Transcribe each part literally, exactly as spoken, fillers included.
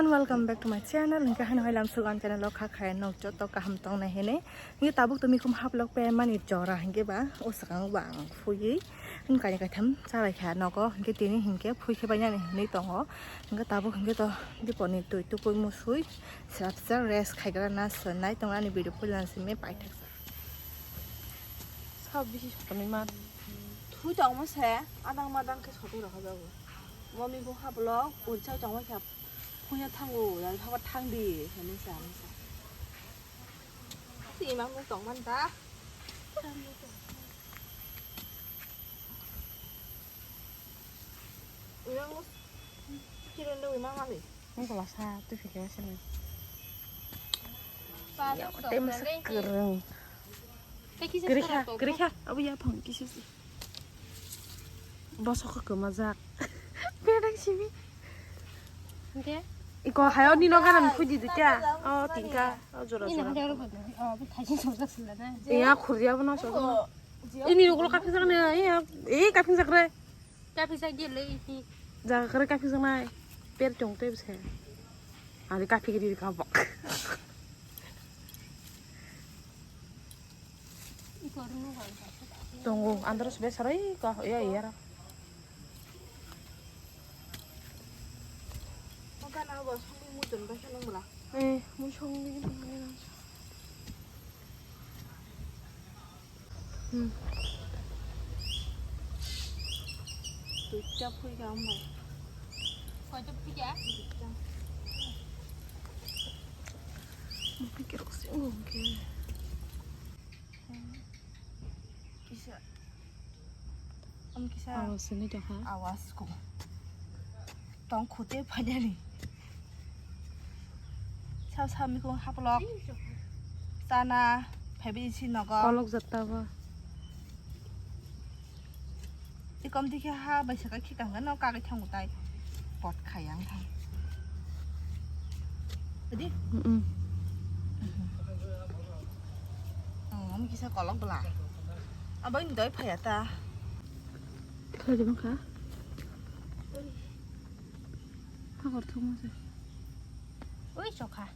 Welcome back to my channel. Hingke hano hai lam sugan channel o kha kha nok joto kaham tong nai hene. Hingke tabuk to mikhum haplok pe mani jora hingke ba o swkang ba ang phui. Hingke kaini kaitham chalai kha nogo hingke tini hingke phui khe bai nani hinui tongo. Hingke tabuk hingke to diponi twi tukui musui srapsa rest khaigra na sonai tong ani video phulan simi paithak. Sab bisi sotoni ma. Thui tongma se adang madang khe sotwi rokha jago. Mami bo haplok urchai tongma khe phunya thango, ya thaba thangdi hinui sa hinui sa. Si imang bo tongman ta. Imang bo kiron do imang mali. Ang kala sa tu fikir sini. Tei masa kereng. Kerikha, kerikha, abo yaphang kisa si. Bosok khe kwmajak. Bedang simi. Hingke? Iko hayo nino ganan phuidi dikya. O tingka, o jora jora. Ina hingke aro phuidi. O, bo thaisi sojak sila na. Iya khurya bo no sojak. Ini ulo kaphi jakne, iya, eh kaphi jakre. Kaphi jak gele ini. Jaga kare kaphi jaknai. Per chong te bse. Ari kaphi giri kabok. Tongo, andro sebe sarai ka, ya, ya. Eh, musong ni. Hmm. Duita phuika omo. Koita phuika? Duita. Maphi kerok se ongke. Kisa. Am kisa. Awas sini dah ha. Awas ko. Tong khute phanyani. Sao sao mikung haplok. Chana phaibisi nogo. Kolok jatta ba. Ikom dikhe ha bai saka khikang no kagai thangu tai. Pot khayang thang. Adi? Mm-mm. Oh, ami kisa kolok bela. Abai ni doi phaya ta. Khaidi bangkha. Hakor thung se. Ui chokha.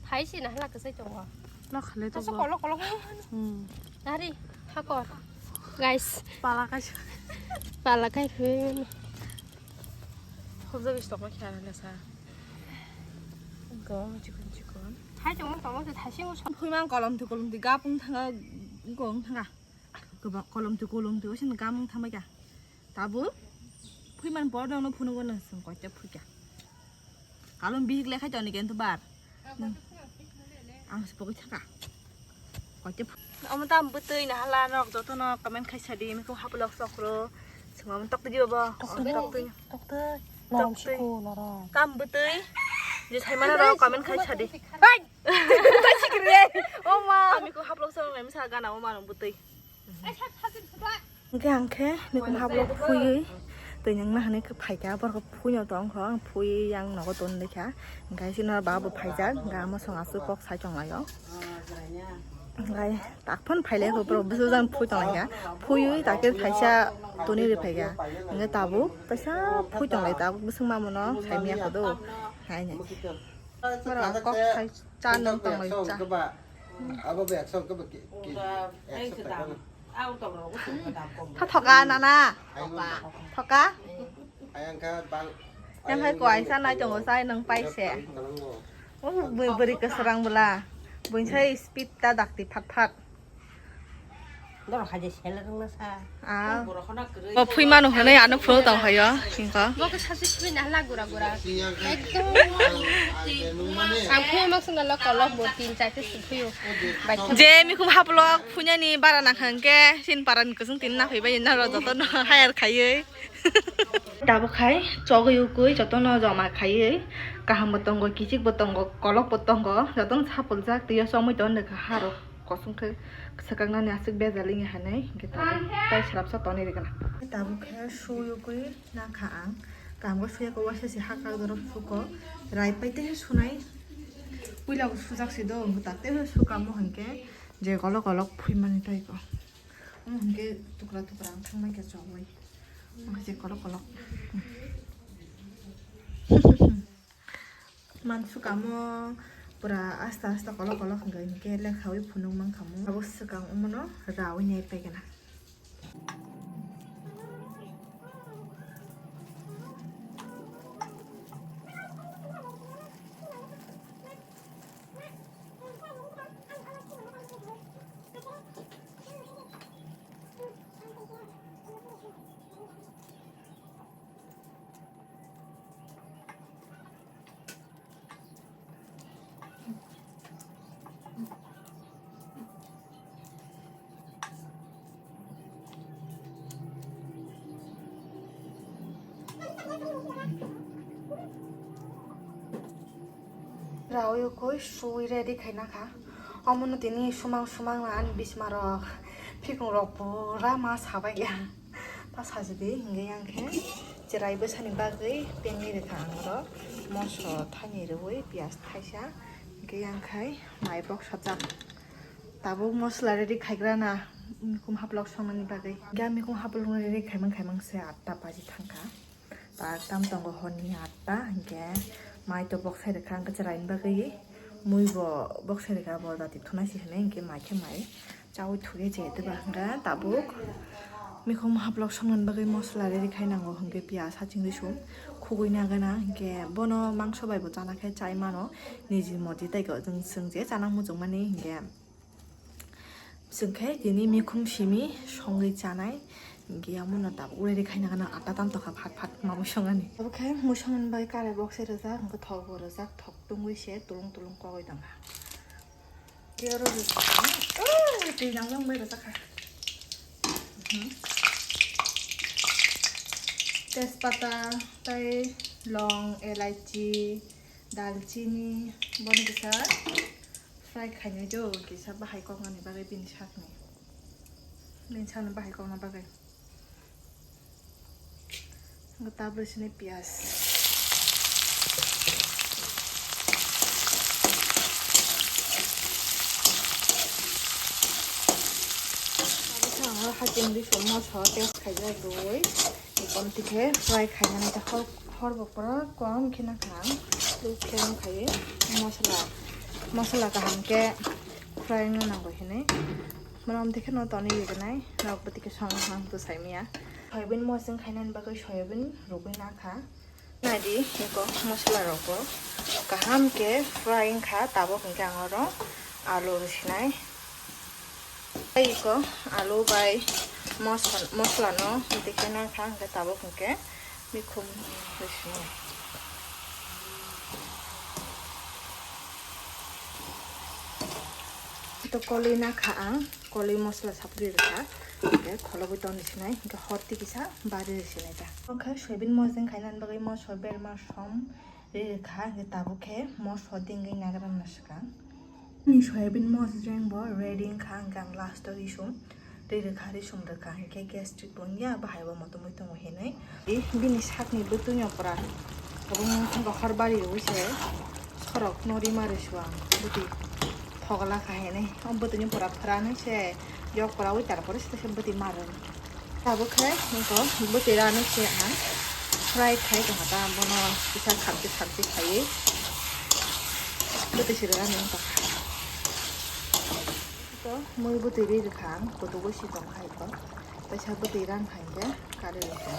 Phai si na hala kwsai tongo. No khale to. Asa kolok kolok. Hmm. Nari hakor. Guys. Pala kaisa. Pala kai phi. Hobjo bis tokma khya na sa. Gom chikon chikon. Hai tongo tongo se thaisi mo. Phuimang kolom tu kolom tu gapung thanga gong thanga. Kolom tu kolom tu osin gamung thama kya. Tabuk phuiman bor dong no phunuk no sung koita phuikha. Kalon bihik lekhai toni kento bar. Ang se pokoi thaka. Koita phu-, omo tam bwtwi na hala nok joto no comment khai sadi mikung haplok sokro. Sung omo tok tigi babo. Tok twi. Tok twi. Norom siko norom. Tam bwtwi. Je sai mana rok comment khai sadi. Hai. Tasi kiri. Oma. Ami ko haplok sok ngai misa gana oma rok bwtwi. Hingke ang khe nikum haplok phuiwi twi nang nahani khe phaikha borok phuino tongkho ang phuiwi yang nogo ton lekha hingke sino babo phaijak hingke amo song aswk kok sai tonglaio hingke takphano phailai kho borok bwsajang phui tonglaikha phuiwi takhe thaisa toni ri phaikha hingke tabuk kaisa phui tonglai tabuk bwswk mamono saimanya kho do haino borok kok sai cha nang tonglai cha. Abo be ekso ke be ki, ki, ekso taka. Tha thoka nana. Ayung ma. Thoka. Ayang ka bang. Yang hai ko aisa nai tongo sai nang pai se. Ayung ka nang mo. Oh, bui beri keserang bela. Bui sai speed ta dakti phat phat. Dor haje seler na sa. Ah. Borok hona kwrwi. O phuimano hwnwi ano phuru tong phaio, hingkha. Bo khe sasu sibini hala gura gura. Ekdom. Ang phuima swnalo kolok bo tin char ta siphuio. Je mikhum haplok phuinani bara nangkha hwnkhe, sin parani kwchwng tini naphaibai naro jotono hire khaiwi. Tabuk khai chogwi ukui jotono joma khaiwi kaham bo tongo, kichik bo tongo, kolok bo tongo, jotono sapuljak twiyo chomwi tongo nokha harok. Kosong khe swkaknani aswk bejal wngya hinwi hwnkhe tabuk tei swrapsa tonwi rwgwna. Tabuk khe suyukwi nakha ang. Kango suyakhe waisa se hakha dorok suko. Rai pai tei sunai. Puila bo sujak se do, wngkhe tak tei sukamo hwnkhe je kolok kolok phuimani tei ko. Omo hwnkhe tukra tukra ang thangbai khe chogwi. Omo khe je kolok kolok. Mansukamo pura asta asta kolok kolok hwnkhe, hwnkhe lekhawi phunuk mankhamu. Abo swkang omono rawi nai paigana. Rawi koi sui ready khaina kha. Omono tini sumang sumang na ani bisma rok, phikung rok pura ma sabai ya. Ta sajidi hingke yang khe cherai bwsani bagwi pengwi rwkha ang oro moso thani rwui piyaj thaisa hingke yang khai mai bok sajak. Tabuk mosla ready khaigra na mikhum haplok songnani bagwi. Hingke mikhum haplok ready khaimang khaimang se atta baji thangkha. Ba tam tongo horni atta hingke mai to bok sai rwkha hingke cherai ni bagwi mui bo bok sai rwkha bo dati thunai si hinui hingke mai khe mai. Chaui thuye je teba hwnga tabuk. Mikhum haplok songmani bagwi mosla ready khai nango hwnkhe piyaj hachingwi sum khugui nagana hwnkhe bono mangso bai bo chana khe chai mano niji morji tei chwng je chana muchungmani hwnkhe. Chwng khe tini mikhum simi songwi chanai hwnkhe omono tabuk ready khai nagana atta tam tokha phat phat mamui songani. Abo khe mui songmani bagwi karai box se rwjak hwnkhe thok bo rwjak thok tungwi se tulung tulung kogwi tongkha. Oro rwjak. Oi, twi nang nang bai rwjak kha. Mhm. Tejpata, tei long, elaichi, dalchini, boni kisa fry khainai do, kisa bahai koknani bagwi bini sakni. Bini sakni bahai kokna bagwi. Tabuk sini piyaj. Tabuk ang haching di song moso test khaijak rwi. Ekdom tikhe fry khainani ta hor, hor bo pura kom khe nakha ang. Luk khe wng khai mosola, mosola kaham khe fry wngna nango hinwi. Mwnam tikhe no toni yegwnai, nok bo tikhe song hang to saimaya. Soyabin mosing khainani bagwi soyabin rugwi nakha. Naidi eko mosola rokbo kaham khe fry wngkha, tabuk hwnkhe ang oro alu rwsinai. Tei eko alu bai mosla, mosla no twi khe nang kha, hwnkhe tabuk hwnkhe mikhum rwsinai. To kolwi nakha ang, kolwi mosla sapri rwkha, hwnkhe kholobwi ton rwsinai, hwnkhe hor twi kisa bari rwsinai ta. Hwnkhe soyabin moseng khainani bagwi moso berma som ri rwkha, hwnkhe tabuk khe moso dingwi nagra na swkang. Ani soyabin mosreng bo ready wngkha, hwnkhe ang last o risum ri rwkha, risum rwkha, hwnkhe gastric bo wngya, bahai bo motomwi tongo hinwi. Bini sakni bwtwino pura kwbangma wngkha, hor bari rwui se sorok no rima rwsu ang bwtwi thogla kha hinwi. O bwtwini pura phwranwi se yok pura ui, tarpore se bwtwi ma rw. Tabuk khe nokho bwtwi rani se ang fry khai tongkha ta, bono kisa khamchi khamchi khaiwi bwtwi se rwna nang tongkha. To mui bwtwi ri rwkha ang, kutugo si tongkha iko. Kaisa bwtwi ran hai khe kari rwkha.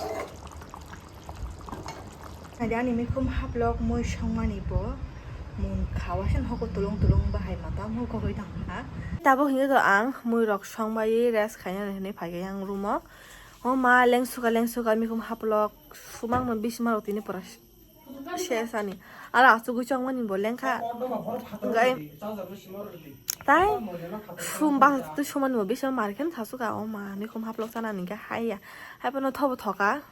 Ani, ani mikhum haplok mui songmani bo mun khawa se hoko tulung tulung bahai mata hoko hoi tong ha. Tabuk hinwi to ang mui rok songbai rest khaina hinwi phai khe yang room o. O ma lengsuka lengsuka mikhum haplok sumang no bisma rok tini pora se sani. Ala asugwi chongmani bo lengkha. Gai tai sum ba tu sumani bo bisma mar khen sasuka o ma mikhum haplok chana ni khe haiya. Hai bono thobo thoka.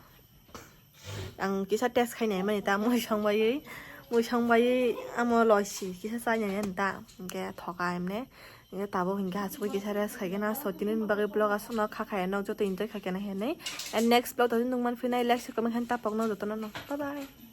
Ang kisa test khai naimani ta mui songbai, mui songbai amo loisi kisa chai nai ta, hingke thoka emne, hingke tabuk hingke hachukwi kisa rest khai kena, so tini ni bagwi vlog aswkno kha khai nok joto enjoy khai kena hinwi, and next vlog tongwi nukman phinai like, share, comment khe tapokno jotono no, bye bye.